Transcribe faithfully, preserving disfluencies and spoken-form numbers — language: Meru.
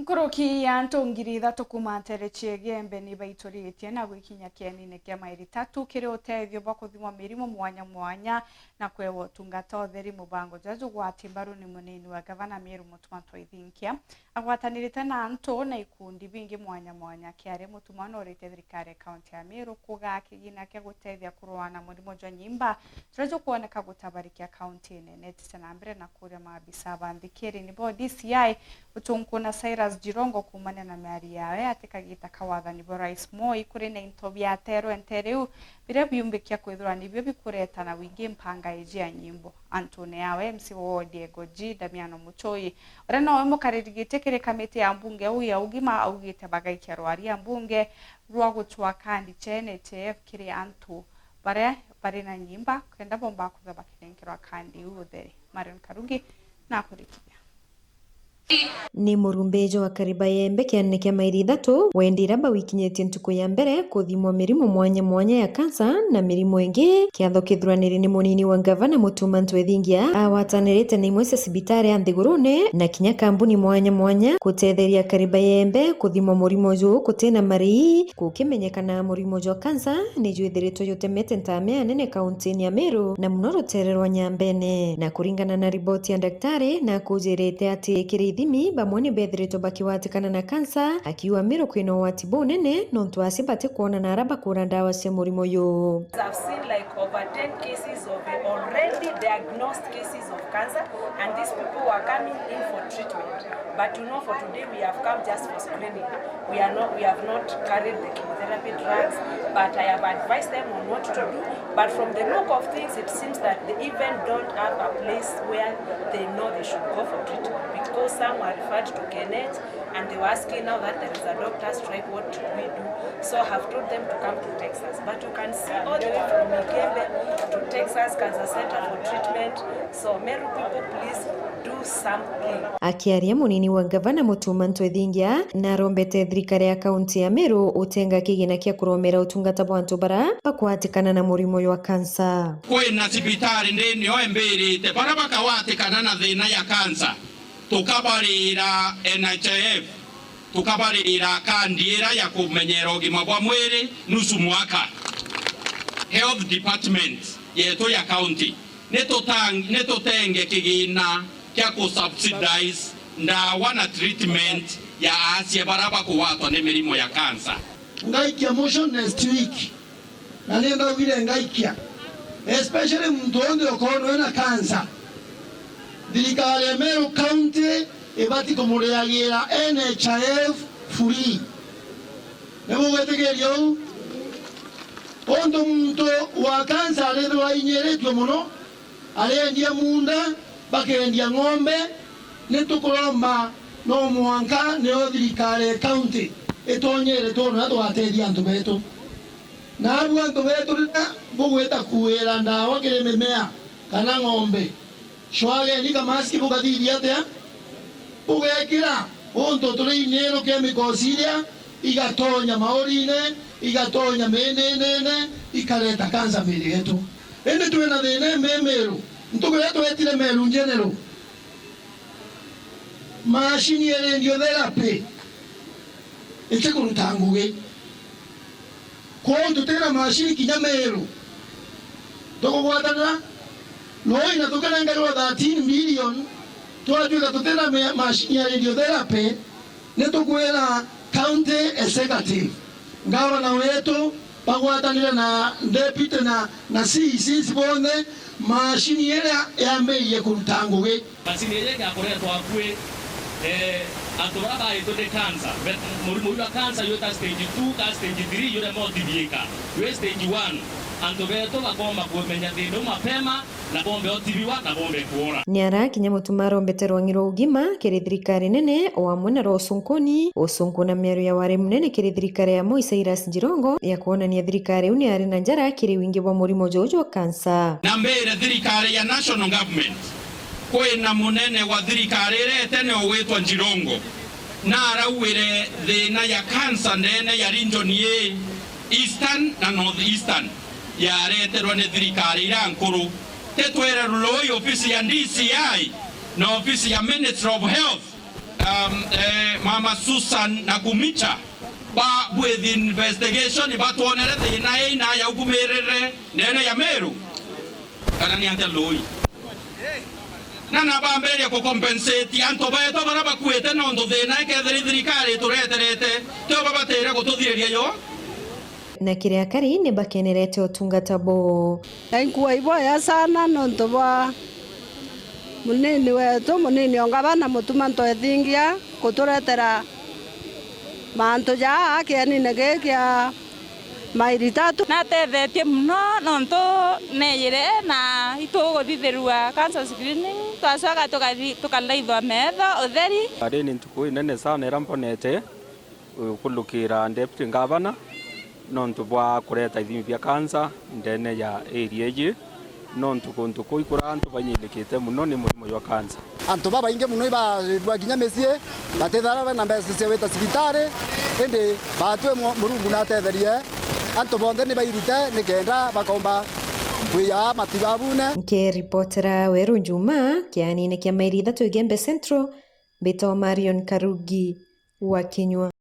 Nkuruki ya antu ngiri ithatu kuuma nteere cia Igembe ni baituritie na gwikinya kienine kia mairi ithatu kiri utethio bwa kuthimwa mirimu mwanya mwanya na kwewa utungata utheri, mubango juria jugwati mbaru ni munini wa gavana Meru Mutuma M'Ethingia agwatanirite na antu na ikundi bingi mwanya mwanya. Kiaria Mutuma norite thirikari ya kaunti ya Meru kugaa kigina kia gutethia kurua na murimo jwa nyimba juria jukwoneka gutabarikia kaunti nene. Etite na mbere na kuria maabisa ba nthikiri nibo D C I Utunkuna Cyrus Jirongo kuumania na miario yawe ati kagita ka wathani bwa Rais Moi kuri na into biaterwe nteere iu biria biumbikia kwithirwa nibio bikuretana wingi mpanga iji ya nyimbo. Antune yawe, M C wa wodi ya Igoji, Damiano Muchoi, uria nowe mukariri giti kiri kamiti ya mbunge iu ya ugima, augite bagaikia rwaria mbunge rwa gucwa kandi cia N H I F kiri antu baria bari na nyimba kenda bomba kwithirwa bakinenkerwa kandi iu utheri. Marion Karungi nakurikithia. Ni murumbi jwa Kariba Yembe kianene kia mairi ithatu, wendi raba wikinyitie ntuku ya mbere kuthimwa mirimu mwanya mwanya ya kansa na mirimu ingi. Kiatho kithuraniri ni munini wa gavana Mutuma M'Ethingia agwatanirite na imwe cia cibitari ya nthigurune na kinya kambuni mwanya mwanya kutetheria Kariba Yembe kuthimwa murimu juu kutina marii. Gukimenyekana murimu jwa kansa ni jwithiritwe jutemete ntaame ya nene kauntini ya Meru, na muno ruteere rwa Nyambene. Na kuringana na riboti ya ndaktari, na akujirite ati kiri ithimi, bamwe ni bethiritwe bakiwatikana na kansa, akiuga Meru kwina ugwati bunene, nontu acio batikwona na ara bakura ndawa cia murimu uyu. I've seen, like, over ten cases of already diagnosed cases of cancer, and these people were coming in for treatment. But you know, for today, we have come just for screening. We are not, we have not carried the chemotherapy drugs, but I have advised them on what to do. But from the look of things, it seems that they even don't have a place where they know they should go for treatment, because some were referred to K N H, and they were asking now that there is a doctor strike, what should we do? So I have told them to come to Texas. But you can see all the way from Igembe to Texas Cancer Center for treatment. So Meru people, please do something. Akiaria, munini wa gavana Mutuma M'Ethingia narombete thirikari ya kaunti ya Meru utenga kigina kia kuromera utungata bwa antu bara bakwatikana na murimu jwa kansa. Kwina cibitari ndini yo imbirite bara bakawatikana na thina ya kansa, tukabarira N H I F, tukabarira kandi ira ya kumenyera ugima bwa mwiri nusu mwaka. Health department yetu ya county nitutang-, nitutenge kigina kia ku subsidize ndawa na treatment ya acia bara bakugwatwa ni mirimo ya cancer. Ngaikia motion next week. Na ni ndaugire ngaikia, especially muntu wonthe ukorwo ena cancer, thirikari ya Meru County ibati kumuriagira N H I F free. Ni bugwitikiria uu? Untu muntu wa cancer arithirwa ainyiritue mono, ariendia muunda, bakendia ng'ombe, ni tukuromba no mwanka nio thirikari ya county itonyere twona tugatethia antu betu. Naabu antu betu riria bugwita kuuira ndawa kiri mimea kana ng'ombe, cwageni kamaski bugathithia atia? Bugekira, untu turi iniiru chemicals iria igatonya maurine, igatonya miininine, ikareta kansa miiri yetu. Indi twina thina imimiru. Ntuku iria twetire Meru General, machine ya radiotherapy itikuruta ngugi. Kwou tutina machine kinya Meru. Tukugwatanira, Rui na tukanengerwa thirteen billion, twatuika tutina me-, machine ya radiotherapy, ni tukwira county executive, ngavana wetu, bagwatanire na deputy na, na C E Cs bonthe, machine iria yambirie kuruta ngugi. Macini iji igakuretwa akui, eh, antu baria baitwe ni cancer, be-, murimu jwa cancer jwita stage two ka stage three, jurema utithiika. Jwi stage one, antu betu bakomba kumenya thina uu mapema, na bombe utibiwa, na bombe kuura. Ni arakinya Mutuma arombete rwang'i rwa ugima kiri thirikari nene, o amwe na rwa ucunkuni, ucunku na miario ya wari munene kiri thirikari ya Moi Cyrus Jirongo, ya kwonania thirikari iu ni yari na njara kiri wingi bwa murimu juu jwa cancer. Na mbere thirikari ya National Government, kwina munene wa thirikari iria itene ugwitwa Njirongo, na arauire thina ya cancer ndene ya region ii, Eastern na North Eastern, yareterwa ni thirikari iria nkuru. Titwire Rui ofisi ya D C I na ofisi ya Ministry of Health, Um, eh, Mama Susan Nakumicha ba with investigation batwonere thina ii na yaukumirire ndene ya Meru, kana ni atia lui? Na nabambiririe ku compensate antu betu baria bakuite nontu thina ikethira thirikari itureterete tio babatire gututhiriria yo. Na kiria kari ni bakenerete utungata buu. Na inkua iboya sana nontu bwa munini wetu, munini o ngavana Mutuma Ntoethingia kuturetera mantu jaa kienine giki kia mairi tatu. Natethetie muno nontu neeyire na ituguthithirua cancer screening, twacoka tukathi-, tukathaithwa meetho utheri. Ari ni ntuku inene sana iria mbonete, eh, kulukira Deputy Governor nontu bwa kureta ithimi bia cancer ndene ya area iji, nontu kuntu kuu ikuraa antu banyinikite muno ni murimo jwa cancer. Antu babaingi muno ibarirua kinya micii, batithara bena mbeca cia gwita cibitari, indi baatwi Mu-, Murungu natetherie. Antu bonthe ni bairute nikenda bakomba kwija matibabune. Nkiripotera Weru Njuma, kianine kia mairi ithatu Igembe Central, mbitwa Marion Karugi wa Kinyua.